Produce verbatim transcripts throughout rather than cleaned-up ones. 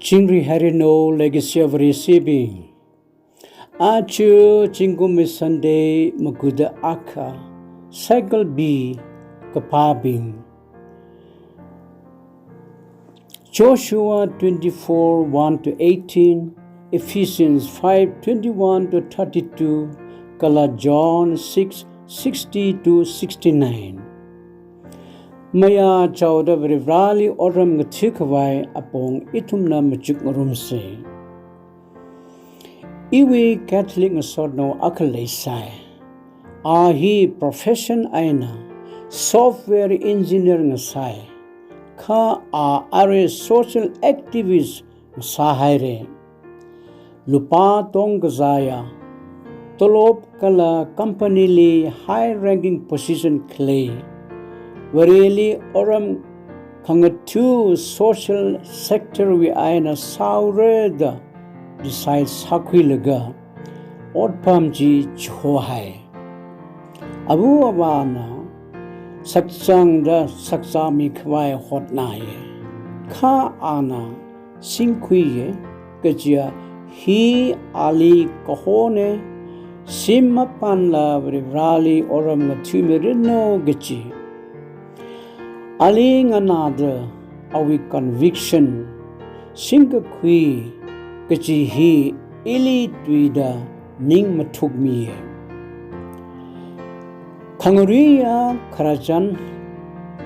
Chingri hairanu legacy of receiving. Aja zingkumwui Sunday maguda akha, cycle B kapābing. Joshua twenty-four, one to eighteen, Ephesians five, twenty-one to thirty-two, kala John six, sixty to sixty-nine. Mayāchaoda Varivarali otram ngathakhavai apong ithumna machuk ngarumsa. Iwui Catholic ngasotnao akha leisai. A hi profession eina software engineer ngasai. Kha a arui social activist ngasāhaira. Lupā tongkazāya tolop kala company li high ranking position khalei, Vareli otram khangatha social sector wui eina sāura da decide sākhuilaga otpam chi chihoi. Ava avāna sakchangda sakchangmikhavai hotnai. Kha ana singkhuiya, kaja hi ali kahona, shim mapanla Varivarali otram ngathamiranu kaji. Ali nganāda awui conviction singkakhui kaji hi ili tuida ning mathukmiya. Khangaruiya khararchan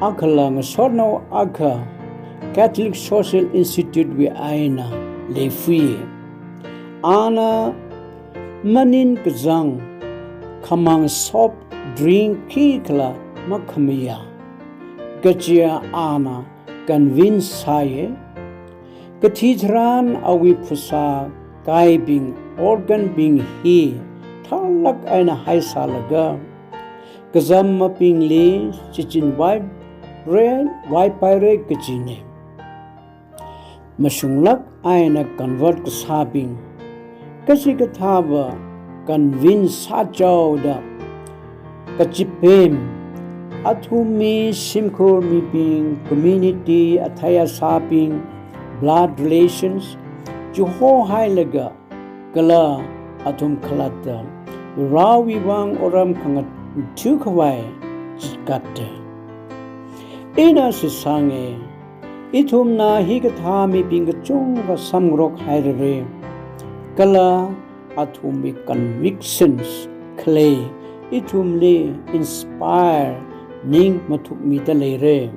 akhala ngasotnao akha Catholic Social Institute wui eina leifui. Ana maning kazang khamang soft drink khikhala makhamayā. Kaja ana convince sāya. Kathi tharan awui phasā kaibing, organ bing hi tharlāk eina haisālaga, kazamabingli shichin vaipaira, vaipaira kajina. Mashunglāk eina convert kasābing, kachikathāva convince sāchaoda, kachipem, athumwui shimkhur mibing, community, athei asābing, blood relations, chihohailaga, kala athum khalatta Varewui vang otram khangatha khavai chikatta. Ina shitsanga, ithumna hikathā mibing kachungkha samngarok hairara, kala athumwui convictions khalei ithumli inspire ning mathukmida leira.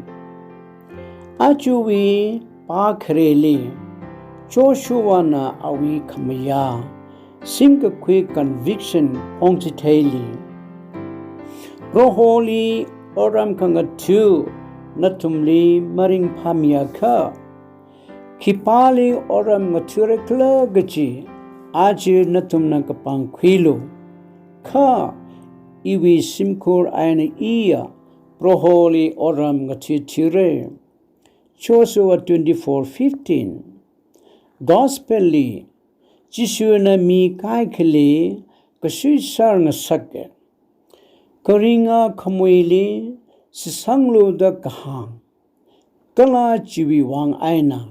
Ajawui pā khareli Joshuana awui khamayā singkakhui conviction phongchitheili, Proholi otram khangatha nathumli maringphāmiakha, khipāli otram ngathara khala kaji aja nathumna kapangkhuilu. Kha iwui shimkhur eina iya Proholi otram ngathathira. Joshua twenty-four fifteen. Gospel li Jishuna mi kaikhali kasui sar ngasaka. Kharinga khamuili sisanglu da kahāng. Kala chiwui vang eina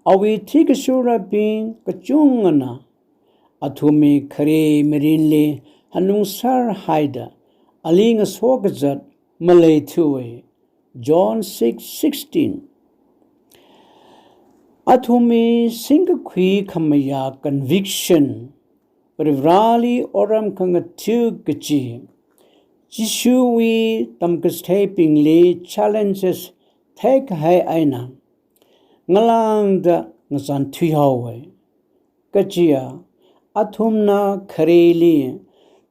awui thikashurabing kachungana athumwui khare mirinli hanungsar haida ali ngasokazat maleithuwa. John six sixteen. Athumwui singkakhui khamayā conviction, Varivarali otram khangatha kaji, Jishuwui tamkachitheibingli challenges theikahai eina ngalāngda ngachānthuihaowa. Kaja, athumna khareli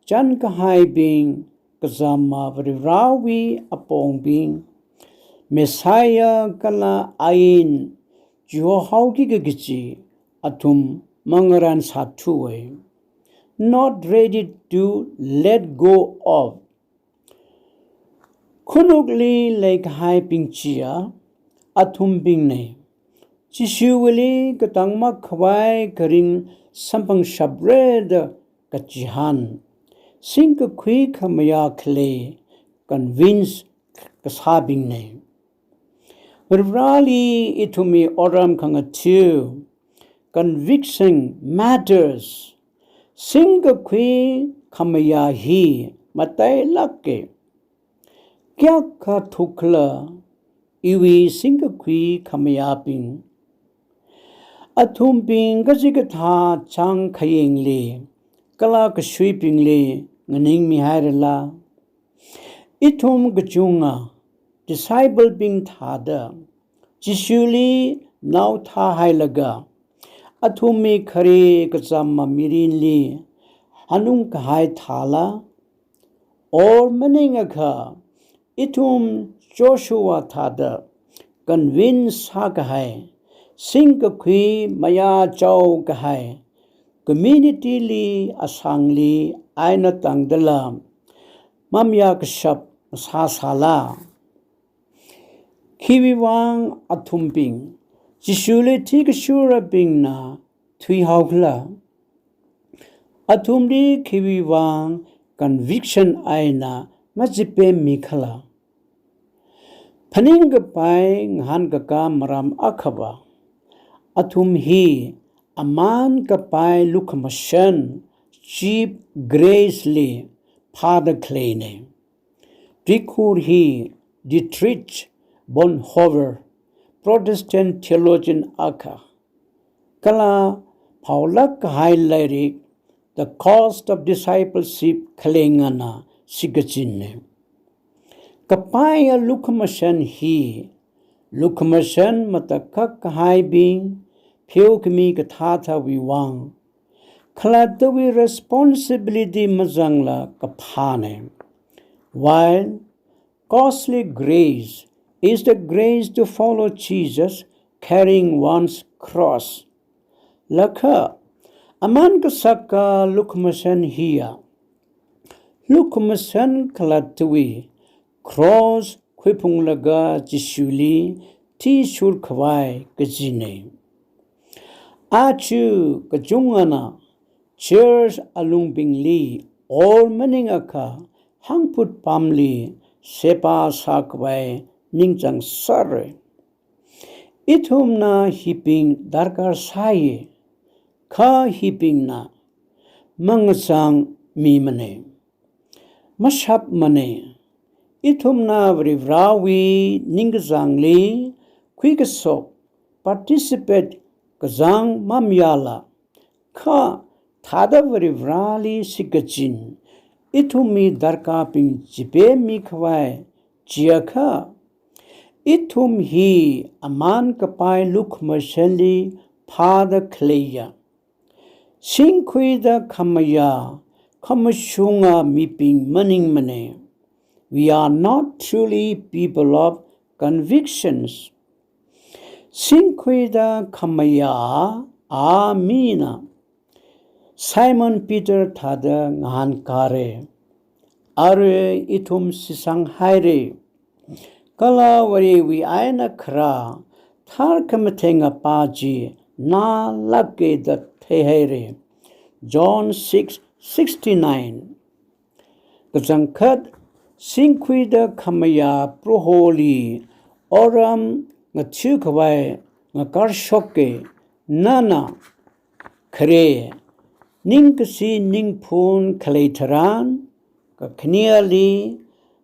chānkahaibing, kazama Varivarawui apongbing, Messiah kala ain chihohaoki kaji athum mangarān sāthuwa. Not ready to let go of. Khanukli leikahaibing chiya athumbingna. Jishuwuili katang makhavai kharing samphangshapra da kachihān, singkakhui khamayā khalei convince kasābingna. Varivarali ithumwui otram khangatha conviction matters. Singkakhui khamayā hi matailāke. Kayākha thukkhala iwui singkakhui khamayābing? Athumbing kachikathā chāng khayengli, kala kashuibingli nganingmihairala? Ithum kachunga disciple bing thāda Jishuli naothā hailaga, athumwui khare kachama mirinli hanung kahai thāla? Or maningakha, ithum Joshua thāda convince sākahai, singkakhui mayāchao kahai, community li asangli eina tangdala mamayā kashap sāsāla? Khiwuivang athumbing Jishuli thikashurabingna thuihaokhala? Athumli khiwuivang conviction eina machipemmikhala? Phaningkapai ngahānkaka maram akhava, athum hi aman kapai lukhamashan, cheap grace li phāda khaleina. Tuikhur hi Dietrich Bonhoeffer, Protestant theologian akha, kala phaolāk kahai lairik The Cost of Discipleship khalengana shikachinna. Kapaiya lukhamashan hi, lukhamashan matakhak kahaibing pheokhami kathāthāwui vang, khalattawui responsibility mazangla kaphāna. While costly grace is the grace to follow Jesus carrying one's cross. Laga, aman kasaka lukhamashan hiya, lukhamashan khalattawui cross khuiphunglaga Jishuli thishurkhavai kajina. Aja kachungana church alungbingli or maningakha hangphut pamli seba sākhavai ningchāngsāra. Ithumna hibing darkar sāya, kha hibingna mangachāngmimana, mashapmana. Ithumna Varivarawui ningkachāngli khuikashok, participate kachāng mamayāla, kha thāda Varivarali shikachin, ithumwui darkarbing chipemmikhavai chiakha, ithum hi aman kapai lukhamashanli phāda khaleiya, singkhuida khamayā khamashunga mibing maningmana. We are not truly people of convictions. Singkhuida khamayā a mina Simon Peter thāda ngahānkara. Arui ithum shitsanghaira, kala Varewui eina khara tharkhamathengapa chi nālāka da theihaira. John six sixty-nine. Kachangkhat, singkhuida khamayā Proholi otram ngathakhavai ngakarshoka. Nana khare ningkashi ningphun khalei tharan, kakhaneali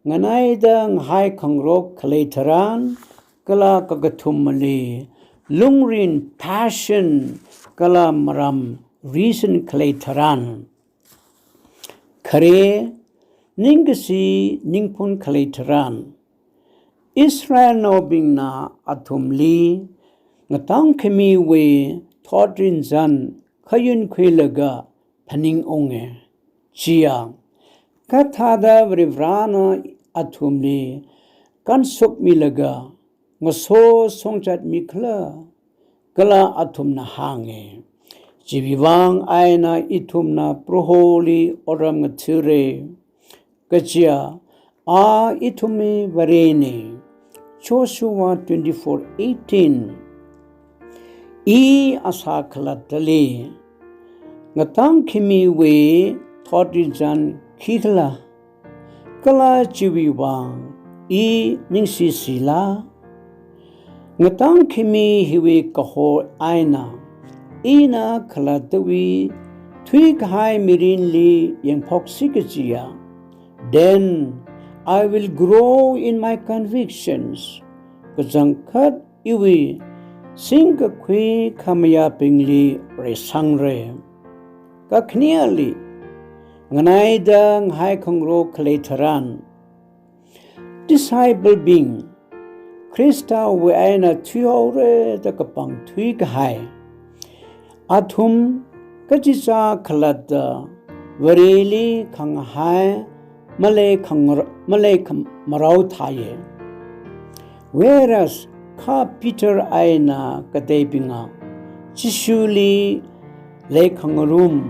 nganaida ngahai khangarok khalei tharan, kala kakathumali lungrin, passion, kala maram, reason khalei tharan. Khare ningkashi ningphun khalei tharan, Israelnaobingna athumli ngatangkhamiwui thotrinzan khayun khuilaga phaningunga. Chiya, kathāda Varivarana athumli kanshokmilaga ngaso shongzatmikhala, kala athumna hānga. Chiwuivang eina ithumna Proholi otram ngathara. Kajiya, a ithumwui Varena. Joshua twenty-four eighteen. I asā khalattali ngatangkhamiwui thotrinzan khikhala, kala chiwuivang I ningshishila? Ngatangkhami hiwui kahor eina ina khalattawui thuikahai mirinli yangphoksi kajiya, then I will grow in my convictions. Kachangkhat iwui singkakhui khamayābingli reisangra. Kakhaneli, nganaida ngahai khangarok khalei tharan, disciple bing, Khristawui eina thuihaora da kapangthui kahai, athum kachichā khalatta Vareli khangahai malei khangar-, malei kham-, marao thāya. Whereas kha Peter eina kateibinga Jishuli leikhangarum,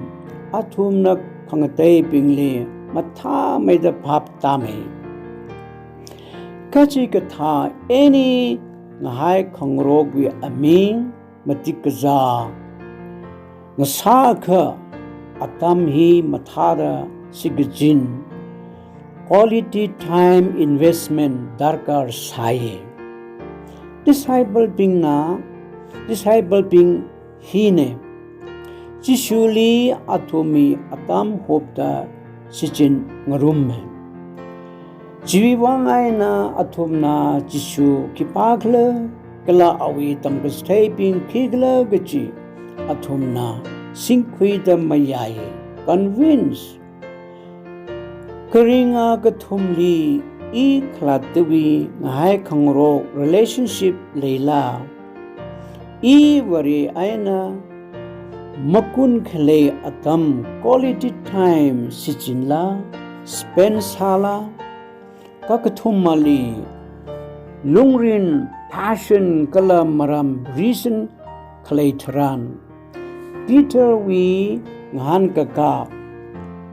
athumna khangateibingli mathāmeida phap tāmei. Kachikathā eina ngahai khangarokwui aming matik kazā ngasākha atam hi mathāda shikachin, quality time investment darkar sāya. Disciple bingna, disciple bing hina Jishuli athumwui atam hupda shichin ngarumma. Chiwui vang eina athumna Jishu khipākhala, kala awui tamkachitheibing khikhala kaji athumna singkhuida mayāya. Convince. Kharinga kathumli i khalattawui ngahai khangarok relationship leila? I Vare eina makun khalei atam quality time shichinla, spend sāla? Kakathumali, lungrin, passion kala maram, reason khalei tharan, Peterwui ngahānkaka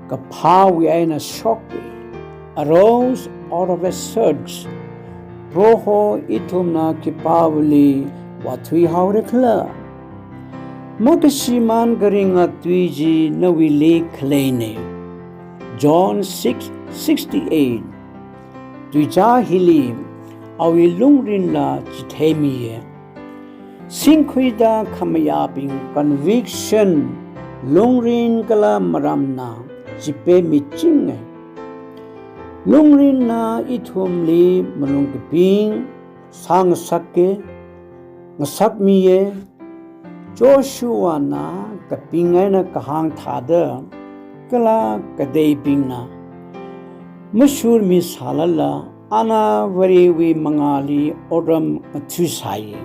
kaphāwui eina shokta, arose out of a search. Proho, ithumna khipāwuili vāthuihaora khala? Makashimān kharinga tui chi nawuili khaleina. John six sixty-eight. Tuizā hili awui lungrinla chitheimiya. Singkhuida khamayābing conviction, lungrin kala maramna chipemichinga. Lungrinna ithumli malung kaping sāngasaka, ngasakmiya. Joshuana kaping eina kahāng thāda, kala kateibingna mashurmi sālala, ana Varewui mangāli otram ngathasai.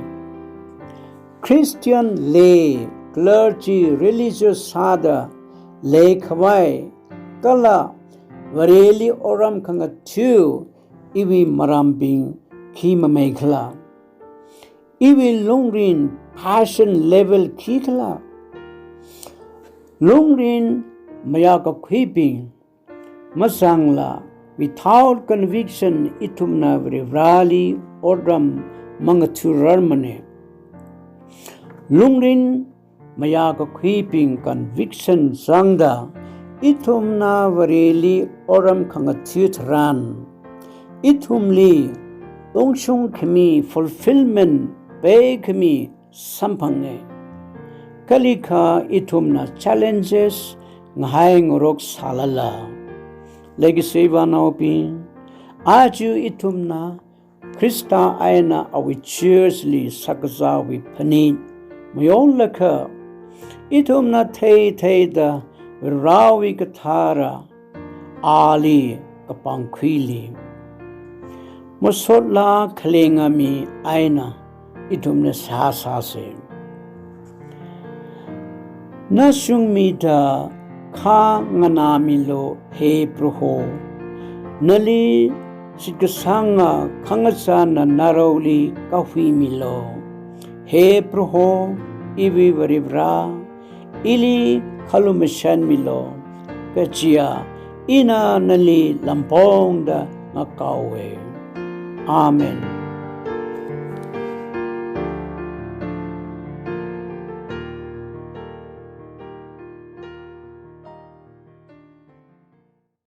Christian lay, clergy, religious sāda leikhavai kala Vareli otram khangatha iwui marambing khi mamei khala? Iwui lungrin, passion level khikhala? Lungrin mayākakhuibing mazangla, without conviction ithumna Varivarāli otram mangathararmana. Lungrin mayākakhuibing conviction zangda ithumna Vareli otram khangatha tharan, ithumli ungshung khami, fulfillment peikhami samphanga. Kalikha ithumna challenges ngahai ngarok sālala. Leikashi vānaobing, aja ithumna Khrista eina awui church li sākazāwui phanit mayonlakha, ithumna theitheida Varewui kathara ali kapangkhuili masotla khalenga mi eina ithumna sāsāsa. Nashungmida kha nganāmilu, he Proho. Nali shitkasanga khangachāna naraoli kahuimilu, he Proho, iwui Varivarā. Ili khalumashanmilu, kajiya ina nali lampongda ngakaowa. Amen.